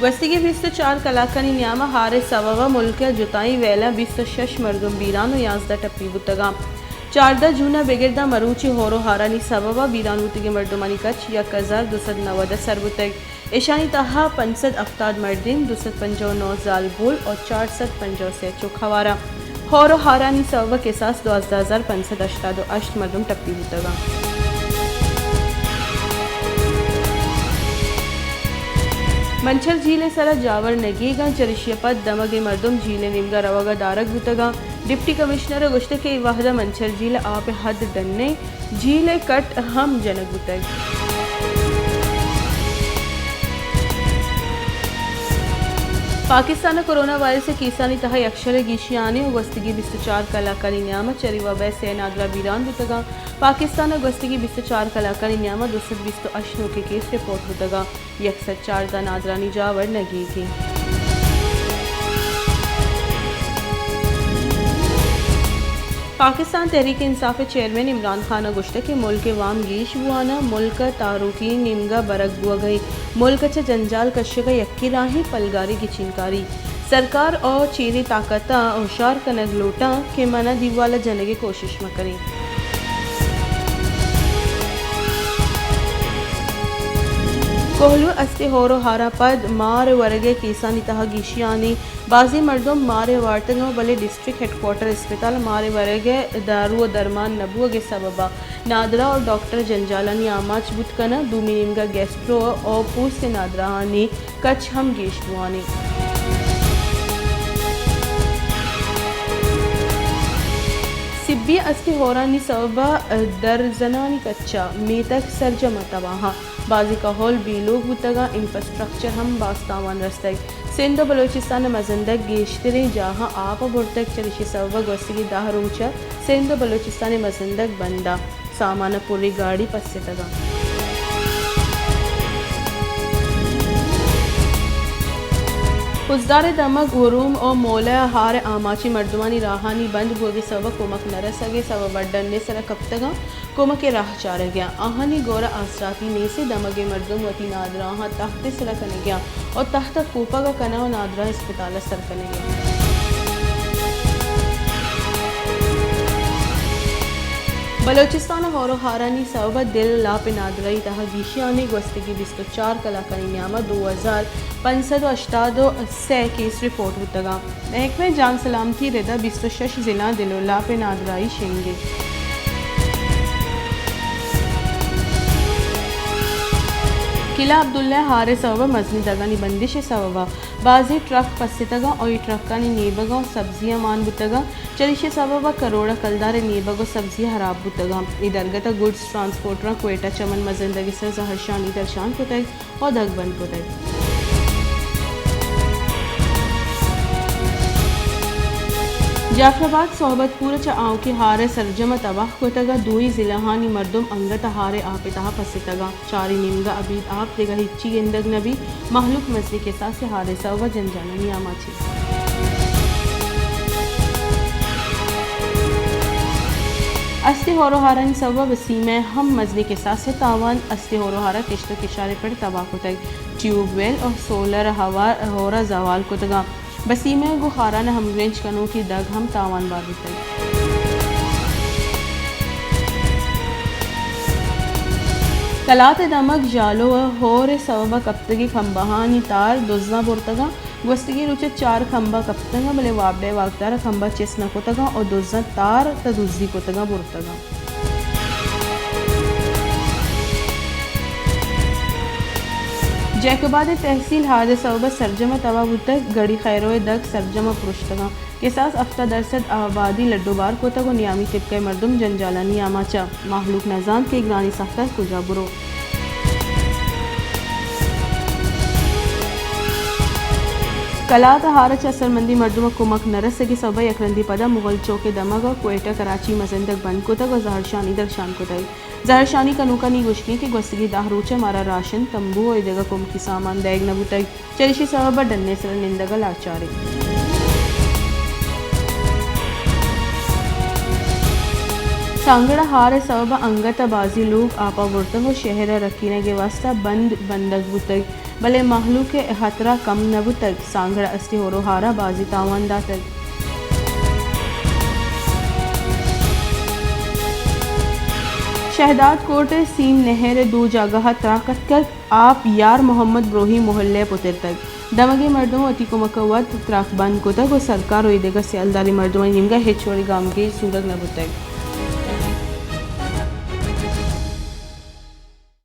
گوستگیں بیست ءُ چار کلاکانی نیام ءَ ہار ءِ سوب ءَ ملک ءِ جتائیں ویلاں بیست ءُ شش مردم بیران ءُ یازدہ ٹپی بوتگ اَنت۔ چاردہ جون ءَ بگر داں مروچی ہور ءُ ہارانی سوب ءَ بیران بوتگیں مردمانی کچ یک ہزار دو سد نود ءَ سر بوتگ۔ ایشانی تہا پنچ سد ہفتاد مردین، دو سد پنجاہ ءُ نو زالبول ءُ چار سد پنجاہ ءُ سے چک ہوار اَنت۔ ہور ءُ ہارانی سوب ءَ کساس دوازدہ ہزار پنچ سد ہشتاد ءُ ہشت مردم ٹپی بوتگ اَنت۔ منچر جھیل ءِ سرا جاور نگیگ اَنت، چریشی ءَ پد دمگیں مردم جھیل ءِ نیمگ ءَ روگ ءَ دارگ بوتگ اَنت۔ ڈپٹی کمشنر ءَ گوشتگ کہ اے وہد ءَ منچر جھیل ءِ آپ ءِ حد ڈن اِنت، جھیل ءِ کٹ ہم جنگ بوتگ۔ پاکستان ءَ کورونا وائرس ءِ کیسانی تہا یک شر ءِ گیشیانی ءُ گوستگیں بیست ءُ چار کلاکانی نیام ءَ چرے وبا ءِ سئے نادراہ بیران بوتگ اَنت۔ پاکستان ءَ گوستگیں بیست ءُ چار کلاکانی نیام ءَ دو سد بیست ءُ ہشت نوکیں کیس رپورٹ بوتگ اَنت۔ یک سد چاردہ نادرانی جاور نگیگ اِنت۔ پاکستان تحریک انصاف ءِ چیئرمین عمران خان ءَ گوشتگ کہ ملک ءِ وام گیش بوان اَنت، ملک ءَ تہروکی نیمگ ءَ برگ بوگ ءَ اِنت، ملک ءَ چہ جنجال کشگ ءِ یکیں راہ اِنت پلگاری گچینکاری۔ سرکار ءُ چیریں طاقتاں ہوشار کنگ لوٹاں کہ من ءَ دیوال ءَ جنگ ءِ کوشش مہ کن اِت۔ کوہلو استیں ہور ءُ ہاراں پد مار ورگ ءِ کیسانی تہا گیشیانی، بازیں مردم مار وارتگ اَنت، بلے ڈسٹرکٹ ہیڈ کوارٹر اسپتال ءَ مار ورگ ءِ دارو ءُ درمان نہ بوگ ءِ سبب ءَ نادراہ ءُ ڈاکٹر جنجالانی آماچ بوت کن اَنت۔ دومی نیمگ ءَ گیسٹرو ءُ پوست ءِ نادراہانی کچ ہم گیش بوان اِنت۔ سبی استیں ہورانی سوب ءَ درزنانی کچ ءَ میتگ سرجم ءَ تباہ اَنت۔ بازیں کہول بے لوگ بوتگ اَنت، انفراسٹرکچر ہم باز تاوان رستگ۔ سندھ ءُ بلوچستان ءِ مزن دگ گیشتریں جاہاں آپ ءَ برتگ، چریشی ءِ سوب ءَ گوستگیں دہ روچ ءَ سندھ ءُ بلوچستان ءِ مزن دگ بند اَنت۔ سامان ءِ پریں گاڑی پسیتگ اَنت۔ خضدار ءِ دمگ ہروم ءُ مولہ ءِ ہار ءِ آماچیں مردمانی راہانی بند بوگ ءِ سوب ءَ کمک نہ رسگ ءِ سوب ءَ ڈن ءِ سرا کپتگ اَنت۔ کمک ءِ راہ چارگ ءَ اَنت۔ آہانی گور ءَ آسراتی نیست، دمگیں مردم وتی نادراہاں تحت ءِ سرا کنگ ءَ اَنت ءُ تحت ءَ کوپگ ءَ کن اَنت ءُ نادراہ اسپتال ءَ سر کنگ ءَ اَنت۔ بلوچستان ءَ ہور ءُ ہارانی سوب ءَ دل ءُ لاپ ءِ نادراہی تہا گیشیانی گوستگیں بیست ءُ چار کلاکانی نیام ءَ دو ہزار پنچ سد ءُ ہشتاد ءُ سے کیس رپورٹ بوتگ اَنت۔ محکمہ جان سلامتی ءِ رد ءَ بیست ءُ شش ضلعاں دل ءُ لاپ ءِ نادراہی شنگ اِنت۔ قلعہ عبداللہ ءِ ہار ءِ سوب ءَ مزنیں دگانی بندش ءِ سوب ءَ بازیں ٹرک پسیتگ اَنت ءُ اے ٹرکانی نیبگاں سبزیاں مان بوتگ اَنت۔ چریشی ءِ سوب ءَ کروڑ ءَ کلدار ءِ نیبگ ءُ سبزی ہراب بوتگ اَنت۔ اے درگت ءَ گڈز ٹرانسپورٹراں کوئٹہ چمن مزن دگ ءِ سر زہرشانی درشان کتگ ءُ دگ بند کتگ۔ جعفر آباد صحبت پور ءَ چہ آؤکیں ہار ءَ سرجم ءَ تباہ کتگ ءُ دوئیں ضلعانی مردم انگت ءَ ہار ءِ آپ ءِ تہا پسیتگ اَنت۔ چاریں نیمگ ءَ ابید آپ دگہ ہچی گندگ نہ بیت، مہلوک مزنیں کساسے ہار ءِ سوب ءَ جنجالانی آماچ اِنت۔ استیں ہور ءُ ہارانی سوب ءَ بسیم ءَ ہم مزنیں کساسے تاوان، استیں ہور ءُ ہار ءَ کشت ءُ کشار ءِ پڑ تباہ کتگ، ٹیوب ویل ءُ سولر ہوار ہور ءَ زوال کتگ اَنت۔ بسیم ءَ گوں ہاران ءَ ہمگرنچ کنوکیں دگ ہم تاوان بار بوتگ۔ کلات ءِ دمگ ژالو ءَ ہور ءِ سوب ءَ کپتگیں کمبہانی تار دزاں برتگ اَنت۔ گوستگیں روچ ءَ چار کمبہ کپتگ اَنت، بلے وابڈا ءِ واکدار ءَ کمبہ چست نہ کتگ اَنت ءُ دزاں تار تہ دزی کتگ ءُ برتگ اَنت۔ جیکب آباد ءِ تحصیل ہاد ءِ سوب ءَ سرجم ءَ تباہ بوتگ، گڑی خیرو ءِ دگ سرجم ءَ پرشتگ اَنت۔ کساس ہفتاد درسد آبادی لڈ ءُ بار کتگ ءُ نیامی طبقہ ءِ مردم جنجالانی آماچ اَنت۔ مہلوک نہ زانت کہ گرانی ساہت ءَ کجا برو۔ کلات ءَ ہار ءَ چہ اثرمندیں مردم ءَ کمک نہ رسگ ءِ سبب ءَ یک رندے پدا مغل چوک ءِ دمگ ءَ کوئٹہ کراچی مزن دگ بند کتگ ءُ زہرشانی درشان کتگ۔ زہرشانی کنوکانی گوشگ اِنت کہ گوستگیں دہ روچ ءَ مارا راشن، تمبو ءُ ایدگہ کمکی سامان دئیگ نہ بوتگ۔ چریشی سبب ءَ ڈن ءِ سرا نندگ ءَ لاچار ایں۔ سانگڑ ء ہار ء سوب ء انگت ء بازیں لوگ آپ ء برتگ ء شہر ء رکینگ ء واستہ بند بندگ بوتگ، بلے مہلوک ء ہترہ کم نہ بوتگ۔ سانگڑ ء استیں ہور ء ہار ء بازیں تاوان داتگ۔ شہداد کوٹ ء سیم نہر ء دو جاگہ ء تراک اتکگ۔ آپ یار محمد بروہی محلہ ء پترتگ۔ دمگیں مردم وتی کمک ء وت تراک بند کتگ ء سرکار ء دگہ سیالداریں مردمانی نیمگ ء ہچ وڑیں گامگیج زورگ نہ بوتگ۔